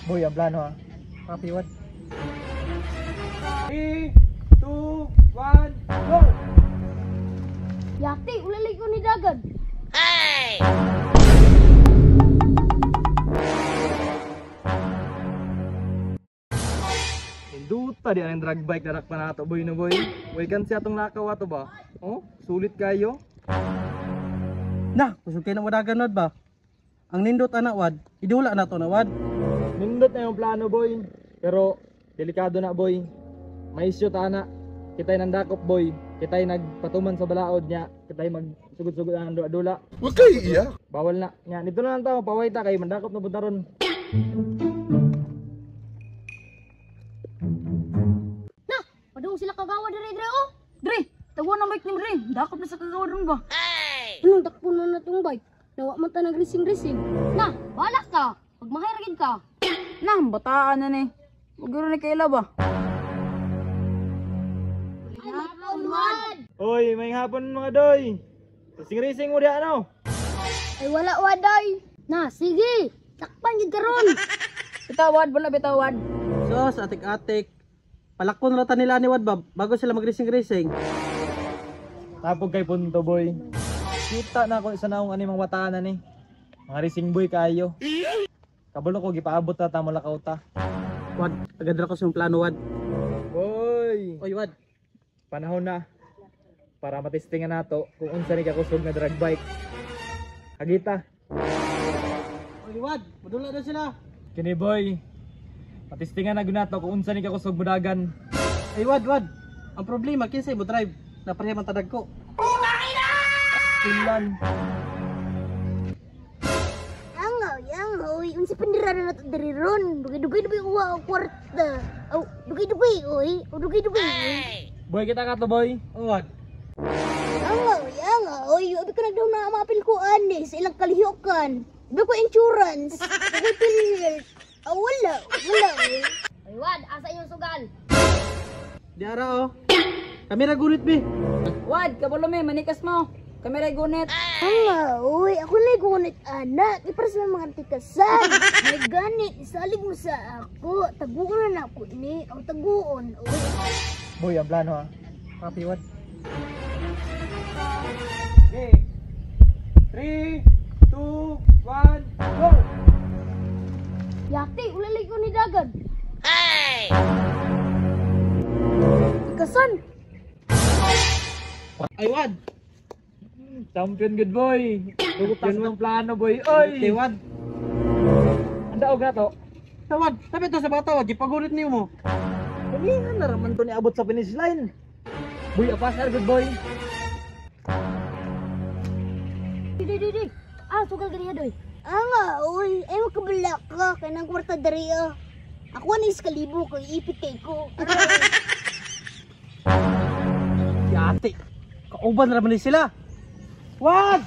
Boy, ang plano ha. Copy, Wad. 3, 2, 1, go! Yati, ulalay ko ni dagan. Hinduta di ang drag bike na rakpa nato, boy no boy. Welcome siya atong lakaw ato ba? Oh, sulit kayo. Na, kusog kayo ng wadagan, Wad ba? Ang nindot ana, Wad. Idula na to na, Wad. Nindot na yung plano, boy. Pero delikado na, boy. May issue ta na. Kita'y nandakop, boy. Kita'y nagpatuman sa balaod niya. Kita'y magsugod-sugod ang dula-dula. Huwag kayo iiyak. Bawal na. Nya, dito na lang tao, paway ta kay mandakop na punta ron. Na, padung sila kagawa dire dire oh. Dre, tawa na bike ni Dre. Dakop na sa kagawa ron ba? Anong takbo na na tong bike? Nawa man ta nagrising-rising. Na, balak ka. Pag mahiragid ka. Na, bataan na ni. Huwag ni kaila ba? Ay, hapon, Wad. Oy, may hapon mga doy. Rising-rising mo di ano. Ay, wala, Waday. Na, sige. Takpan gid karon. Bitawad, wala bitawad. Sos, atik-atik. Palakpon rata nila ni Wad ba bago sila magrising-rising. Tapog kay punto, boy. Kita na ako sa naong ani mga bataan na ni. Mga rising boy kayo. Kabalo ko gipaabot ta tamo lakaw ta. Wad, agad ra ko sa plano, Wad. Boy, Oy, Wad. panahon na para matestingan nato kung unsa ni kakusog na drag bike. Hagita. Oy, Wad, madula na sila. Kini boy. Matestingan na gyud nato kung unsa ni kakusog mudagan. Ay, Wad, Wad. Ang problema, kinsay mo drive. Napareha man tadag ko. Pilan. Angaw, angaw. Unsa pandira na nato diri ron. Dugay-dugay na uwa og kwarta. Aw, dugay-dugay oy. O dugay-dugay oy. Boy, kita ka to boy. Oh, Wad. Angaw, angaw. Oy, abi ko nagdaw na maapil ko ani sa ilang kalihukan. Abi ko insurance. Abi ko PhilHealth. Ah, wala, wala oy. Oy, Wad, asa inyong sugal? Di ara, oh. Kami ra gunit, be. Wad, kabalo mi, manikas mo. Kamera gunit. Anga, oy, ako na gunit anak. Ipara sa mga tikasan. May gani, isalig mo sa ako. Taguon na ako ni. O taguon, oy. Boy, ang plano ha. Copy, Wad. Okay. 3, 2, 1, go! Yati, ulalay ko ni dagan. Ay! Tikasan! Ay, Wad. Champion good boy. Tugutas ng plano boy. Oy! Okay, Wad. Ang daog na to. Sa Wad, sabi to sa bata, Wad. Gipagunit niyo mo. Kanina na raman to niabot sa finish line. Boy, apasar good boy. Di, di, di. Ah, sugal ganiya doy. Anga, oy. Ay, makabala ka. Kaya nang kwarta dari, ah. Ako na iskalibo ko, ipit kay ko. Yate. Kauban ra man ni sila. Wad!